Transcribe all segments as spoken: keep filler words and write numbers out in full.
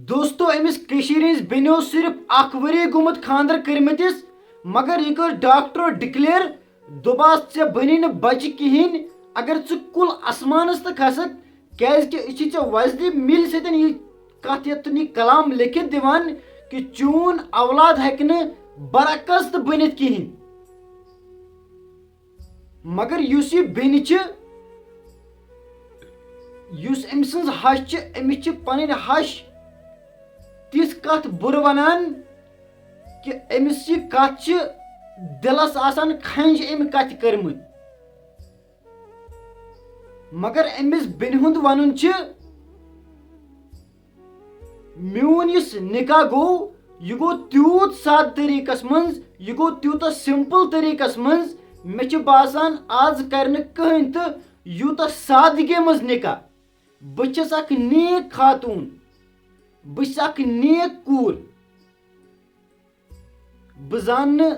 دوستو، أمِس کٔشیٖرِ ہِنٛزِ بیٚنہِ اوس صرف اکھ ؤری گوٚمُت خانٛدر کٔرمٕتِس، مگر یہِ کٔر ڈاکٹرو declare، دوٚپہَس، "ژےٚ بَنی نہٕ بَچہِ کِہیٖنۍ اگر ژٕ کُل آسمانَس تہٕ کھسکھ، کیٛازِکہِ أسۍ چھِ ژےٚ وۄزلہِ مِلہِ سۭتۍ یہِ کَتھ یَتھ تہٕ یہِ کلام لیکھِتھ دِوان کہِ چون اولاد ہیٚکہِ نہٕ برعکس تہٕ بٔنِتھ کِہیٖنۍ۔" مگر یُس یہِ بیٚنہِ چھِ، یُس أمۍ سٕنٛز ہَش چھِ، أمِس چھِ پَنٕنۍ ہَش تِژھ کَتھ بُرٕ وَنان کہِ أمِس یہِ کَتھ چھِ دِلَس آسان کھَنٛج أمۍ کَتھِ کٔرمٕژ۔ مگر أمِس بیٚنہِ ہُنٛد وَنُن چھِ، میون یُس نکاح گوٚو، یہِ گوٚو تیوٗت سادٕ طریٖقس منٛز، یہِ گوٚو تیوٗتاہ simple طریٖقس منٛز، مےٚ چھُ باسان آز کرِ نہٕ کٕہٕنۍ تہٕ یوٗتاہ سادگی منٛز نکاح۔ بہٕ چھَس اکھ نیک خاتوٗن، بہٕ چھَس اکھ نیک کوٗر۔ بہٕ زانہٕ نہٕ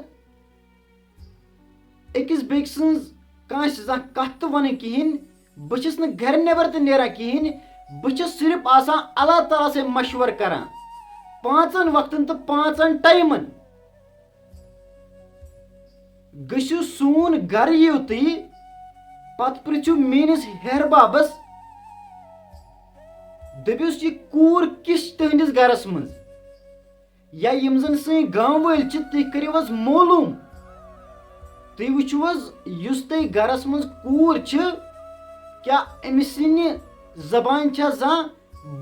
أکِس بیٚکہِ سٕنٛز کٲنٛسہِ زانٛہہ کَتھ تہٕ وَنٕنۍ کِہیٖنۍ۔ بہٕ چھُس نہٕ گَرِ نٮ۪بر تہِ نیران کِہیٖنۍ۔ بہٕ چھُس صرف آسان اللہ تعالیٰ سۭتۍ مشورٕ کران۔ پانٛژَن وقتَن تہٕ پانٛژَن ٹایمَن گٔژھِو سون گَرٕ یِیِو تُہۍ۔ پَتہٕ پِرٛژھِو میٛٲنِس ہیٚہَر بابَس، دٔپِوس، "یہِ کوٗر کِژھ چھِ تُہٕنٛدِس گَرَس منٛز؟" یا یِم زَن سٲنۍ گامہٕ وٲلۍ چھِ، تُہۍ کٔرِو حظ معلوٗم۔ تُہۍ وٕچھِو حظ، یُس تۄہہِ گَرَس منٛز کوٗر چھِ، کیٛاہ أمۍ سٕنٛدِ زبانہِ چھا زانٛہہ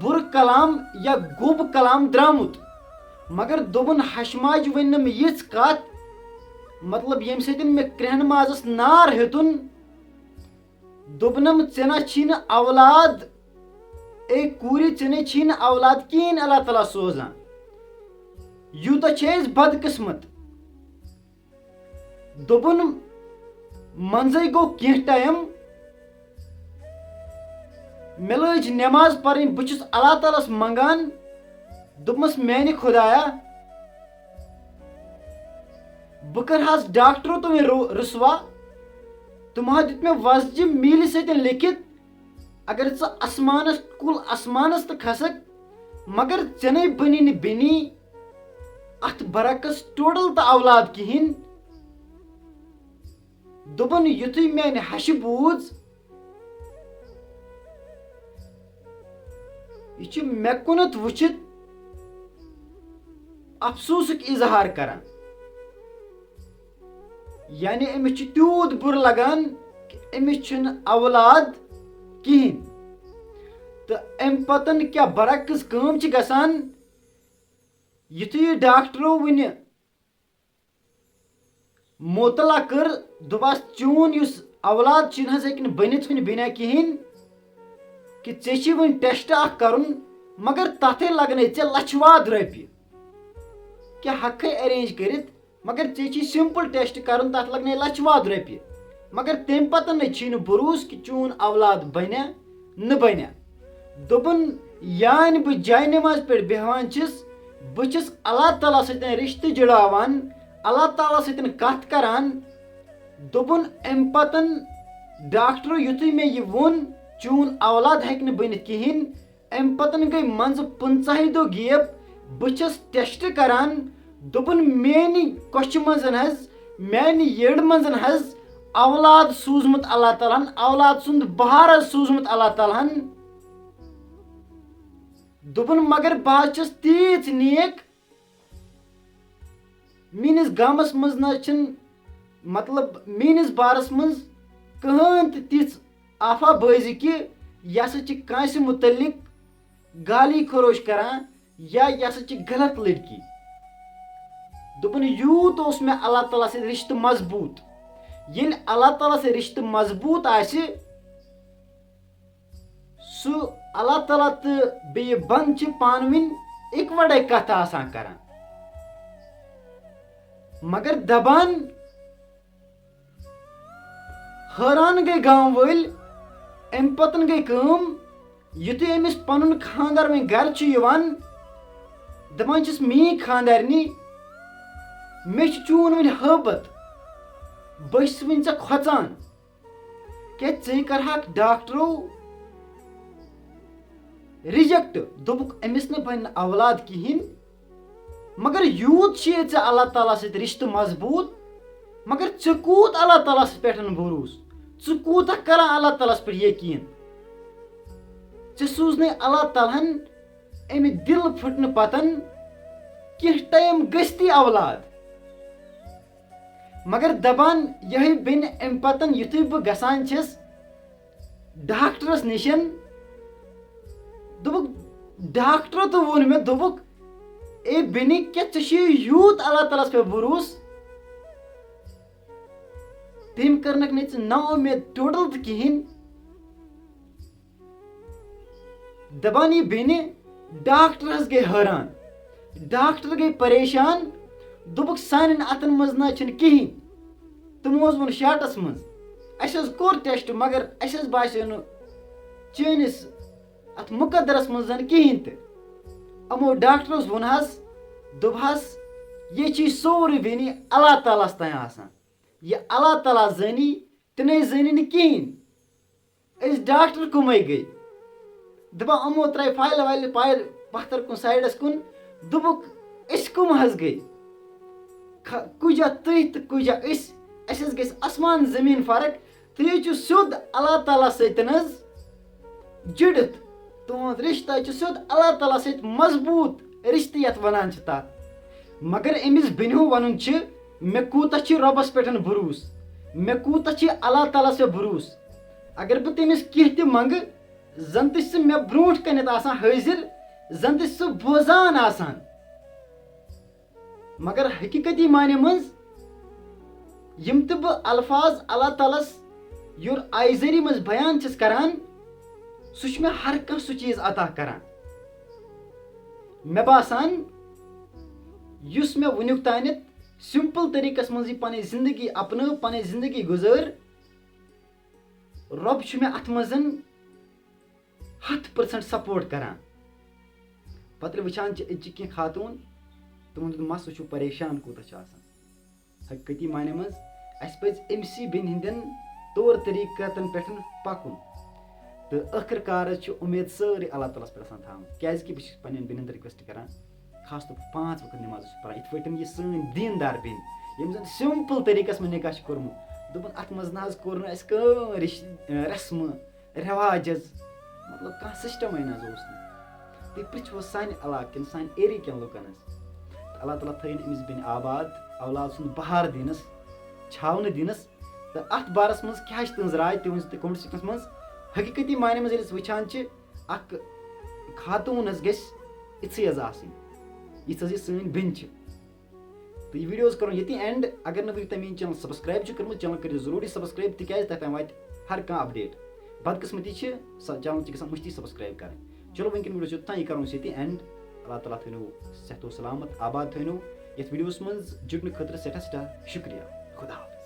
بُرٕ کلام یا گوٚب کلام درٛامُت؟ مگر دوٚپُن، ہَشہِ ماجہِ ؤنۍ نہٕ مےٚ یِژھ کَتھ، مطلب، ییٚمہِ سۭتۍ مےٚ کرٛٮ۪ہنہٕ مازَس نار ہیوٚتُن۔ دوٚپنم، "ژےٚ نہ چھی نہٕ اولاد، اے کوٗرِ، ژےٚ نہ چھی نہٕ اولاد کِہیٖنۍ اللہ تعالیٰ سوزان۔ یوٗتاہ چھِ أسۍ بدقٕسمت۔" دوٚپُن، منٛزَے گوٚو کینٛہہ ٹایم، مےٚ لٲج نٮ۪ماز پَرٕنۍ، بہٕ چھُس اللہ تعالیٰ ہَس منٛگان، دوٚپمَس، "میٛانہِ خۄدایا، بہٕ کَرٕ حظ ڈاکٹرو تہٕ وۄنۍ رو-، رُسوا؟ تِمو حظ دیُت مےٚ وۄزجہِ میٖلہِ سۭتۍ لیکھِتھ، اگر ژٕ آسمانَس، کُل آسمانَس تہٕ کھسکھ، مگر ژےٚ نے بَنی نہٕ بیٚنی اَتھ برعکس ٹوٹل تہٕ اولاد کِہیٖنۍ۔" دوٚپُن، یُتھُے میٛانہِ ہَشہِ بوٗز، یہِ چھِ مےٚ کُنَتھ وٕچھِتھ افسوسُک اظہار کران۔ یعنی أمِس چھُ تیوٗت بُرٕ لگان کہِ أمِس چھُنہٕ اولاد کِہیٖنۍ۔ تہٕ اَمہِ پتَن کیٛاہ برعکس کٲم چھِ گژھان، یُتھُے یہِ ڈاکٹرو وٕنہِ معطلہ کٔر، دوٚپہَس، "چون یُس اولاد چھُنہٕ حظ ہیٚکہِ نہٕ بٔنِتھ وٕنہِ بِنا کِہیٖنۍ، کہِ ژےٚ چھِ وٕنہِ ٹٮ۪سٹ اَکھ کَرُن، مگر تَتھٕے لَگنے ژےٚ لَچھٕ واد رۄپیہِ۔ کیٛاہ ہٮ۪ککھے arrange کٔرِتھ؟ مگر ژےٚ چھی simple ٹٮ۪سٹ کَرُن، تَتھ لَگنے لَچھٕ واد رۄپیہِ۔ مگر تَمہِ پَتہٕ نَے چھی نہٕ بروسہٕ کہِ چون اولاد بَنیٛا نہٕ بَنیٛا۔" دوٚپُن، یانۍ بہٕ جاے نماز پٮ۪ٹھ بیٚہوان چھِس، بہٕ چھِس اللہ تعالیٰ سۭتۍ رِشتہٕ جُڑاوان، اللہ تعالیٰ سۭتۍ کَتھ کَران۔ دوٚپُن، اَمہِ پَتَن ڈاکٹرو یُتھُے مےٚ یہِ ووٚن، "چون اولاد ہیٚکہِ نہٕ بٔنِتھ کِہیٖنۍ"، اَمہِ پَتَن گٔے منٛزٕ پٕنٛژٕہَے دۄہ gap، بہٕ چھَس ٹٮ۪سٹ کَران، دوٚپُن، میٛانہِ کۄچھِ منٛز حظ، میٛانہِ یٔڈ منٛز حظ اولاد سوٗزمُت اللہ تعالیٰ ہَن، اولاد سُنٛد بہار حظ سوٗزمُت اللہ تعالیٰ ہَن۔ دوٚپُن، مگر بہٕ حظ چھَس تیٖژ نیک، میٛٲنِس گامَس منٛز نہ حظ چھِنہٕ، مطلب، میٛٲنِس بارَس منٛز کٕہٕنۍ تہِ تِژھ آفا بٲزی کہِ یہِ ہسا چھِ کٲنٛسہِ مُتعلِق گالی خروش کران یا یہِ ہسا چھِ غلط لڑکی۔ دوٚپُن، یوٗت اوس مےٚ اللہ تعالیٰ سۭتۍ رِشتہٕ مضبوٗط۔ ییٚلہِ اللہ تعالیٰ سۭتۍ رِشتہٕ مضبوٗط آسہِ، سُہ اللہ تعالیٰ تہٕ بیٚیہِ بنٛد چھِ پانہٕ ؤنۍ اِکوَٹَے کَتھٕ آسان کران۔ مگر دَپان، حٲران گٔے گام وٲلۍ۔ اَمہِ پَتَن گٔے کٲم، یُتھُے أمِس پَنُن خانٛدار وۄنۍ گَرٕ چھُ یِوان، دَپان چھِس، "میٛٲنۍ خانٛدارنہِ، مےٚ چھُ چون وۄنۍ ہٲبَتھ، بہٕ چھُس وۄنۍ ژےٚ کھۄژان۔" کیٛاہ ژٕے کَرٕہاکھ ڈاکٹرو رِجیکٹ، دوٚپُکھ أمِس نہٕ بَنہِ نہٕ اولاد کِہیٖنۍ۔ مگر یوٗت چھُ یہِ ژےٚ اللہ تعالیٰ سۭتۍ رِشتہٕ مضبوٗط، مگر ژےٚ کوٗت اللہ تعالیٰ سۭتۍ پٮ۪ٹھ بھروسہٕ؟ ژٕ کوٗتاہ کران اللہ تعالیٰ ہَس پٮ۪ٹھ یقیٖن؟ ژےٚ سوٗز نَے اللہ تعالیٰ ہَن اَمہِ دِل پھٕٹنہٕ پتن کینٛہہ ٹایم گٔژھتٕے اولاد۔ مگر دپان یِہے بیٚنہِ اَمہِ پتن یُتھُے بہٕ گژھان چھَس ڈاکٹرس نِشن، دوٚپُکھ، ڈاکٹرو تہٕ ووٚن مےٚ، دوٚپُکھ، اے بیٚنہِ، کیٛاہ ژےٚ چھُے یوٗت اللہ تعالیٰ ہَس پٮ۪ٹھ بھروسہٕ؟ تٔمۍ کٔرنَکھ نہٕ ژٕ نا اُمید ٹوٹل تہِ کِہیٖنۍ۔ دپان یہِ بیٚنہِ، ڈاکٹر حظ گٔے حٲران، ڈاکٹر گٔے پریشان، دوٚپُکھ، سانٮ۪ن اَتھن منٛز نہ چھُنہٕ کِہیٖنۍ۔ تِمو حظ ووٚن شاٹس منٛز، اَسہِ حظ کوٚر ٹیسٹ، مگر اَسہِ حظ باسیو نہٕ چٲنِس اَتھ مُقدرس منٛز زن کِہیٖنۍ تہِ۔ یِمو ڈاکٹرس ووٚن حظ، دوٚپ حظ، یہِ چھُے سورُے وٕنہِ اللہ تعالیٰ ہَس تام آسان۔ یہِ اللہ تعالیٰ زٲنی، تِنے زٲنی نہٕ کِہیٖنۍ۔ أسۍ ڈاکٹر کٕمے گٔے؟ دَپان یِمو ترٛایہِ فایلہٕ وایلہٕ پایلہٕ پَتھر کُن سایڈَس کُن۔ دوٚپُکھ، أسۍ کٕم حظ گٔے؟ خ-، کُجا تُہۍ تہٕ کُجا أسۍ؟ اَسہِ حظ گژھِ آسمان زٔمیٖن فرق۔ تُہۍ حظ چھِو سیوٚد اللہ تعالیٰ سۭتۍ حظ جُڑِتھ۔ تُہُنٛد رِشتہٕ حظ چھُ سیوٚد اللہ تعالیٰ سۭتۍ مضبوٗط رِشتہٕ یَتھ وَنان چھِ تَتھ۔ مگر أمِس بیٚنہِ ہُنٛد وَنُن چھِ، مےٚ کوٗتاہ چھِ رۄبَس پٮ۪ٹھ بھروسہٕ، مےٚ کوٗتاہ چھِ اللہ تعالیٰ ہَس پٮ۪ٹھ بھروسہٕ۔ اگر بہٕ تٔمِس کینٛہہ تہِ منٛگہٕ، زَن تہِ چھِ سُہ مےٚ برونٛٹھ کَنٮ۪تھ آسان حٲضِر، زَن تہِ چھِ سُہ بوزان آسان۔ مگر حقیٖقتی معنی منٛز یِم تہِ بہٕ الفاظ اللہ تعالیٰ ہَس یورٕ آیہِ ذٔریعہٕ منٛز بیان چھَس کران، سُہ چھُ مےٚ ہر کانٛہہ سُہ چیٖز عطا کران۔ مےٚ باسان، یُس مےٚ وٕنیُک تانٮ۪تھ سمپل طریٖقس منٛز یہِ پنٕنۍ زندگی اپنٲو، پنٕنۍ زندگی گُزٲر، رۄب چھُ مےٚ اتھ منٛز ہتھ پٔرسنٹ سپورٹ کران۔ پتہٕ ییٚلہِ وٕچھان چھِ أزچہِ کینٛہہ خاتوٗن، تِمن ہُنٛد مس وٕچھِو پریشان کوٗتاہ چھُ آسان۔ حقیقتی معنی منٛز اَسہِ پَزِ أمۍ سٕے بیٚنہِ ہٕنٛدٮ۪ن طور طریٖقاتن پٮ۪ٹھ پَکُن۔ تہٕ ٲخٕر کار حظ چھِ اُمید سٲرٕے اللہ تعالیٰ ہَس پٮ۪ٹھ آسان تھاوٕنۍ، کیٛازِکہِ بہٕ چھُس پنٛنٮ۪ن بیٚنٮ۪ن تہِ رِکویسٹ کران، خاص طور پانٛژھ وقت نٮ۪ماز چھِ پَران، یِتھ پٲٹھۍ یہِ سٲنۍ دیٖندار بیٚنہِ، ییٚمۍ زَن سِمپٕل طریٖقَس منٛز نِکاح چھِ کوٚرمُت، دوٚپُن، اَتھ منٛز نہ حظ کوٚر نہٕ اَسہِ کانٛہہ رِش-، رسمہٕ، رٮ۪واج حظ، مطلب، کانٛہہ سسٹمٕے نہ حظ اوس نہٕ۔ تُہۍ پرٛژھِو حظ سانہِ علاقہٕ کٮ۪ن، سانہِ ایریا کٮ۪ن لُکن حظ۔ تہٕ اللہ تعالیٰ تھٲیِن أمِس بیٚنہِ آباد، اولاد سُنٛد بہار دِنَس، چھاونہٕ دِنَس۔ تہٕ اَتھ بارَس منٛز کیٛاہ چھِ تُہٕنٛز راے، تہِ ؤنۍ زیو تُہۍ comment sectionس منٛز۔ حقیٖقتی معنی منٛز ییٚلہِ أسۍ وٕچھان چھِ، اَکھ خاتوٗن حظ گژھِ یِژھٕے حظ آسٕنۍ، یِژھ حظ یہِ سٲنۍ بیٚنہِ چھِ۔ تہٕ یہِ video حظ کرو ییٚتی end۔ اگر نہٕ وٕنہِ تۄہہِ میٛٲنۍ channel subscribe چھُ کٔرمٕژ، channel کٔرِو ضروٗری subscribe، تِکیٛازِ تۄہہِ تام واتہِ ہر کانٛہہ update۔ بدقٕسمتی چھِ سۄ channel چھِ گژھان مٔشتٕے subscribe کرٕنۍ۔ چلو وٕنکٮ۪ن video چھُ یوٚتام، یہِ کرو أسۍ ییٚتی end۔ اللہ تعالیٰ تھٲینو صحت و سلامت، آباد تھٲینو یَتھ videoس منٛز جُڑنہٕ خٲطرٕ سٮ۪ٹھاہ سٮ۪ٹھاہ شُکریہ۔ خدا حافظ۔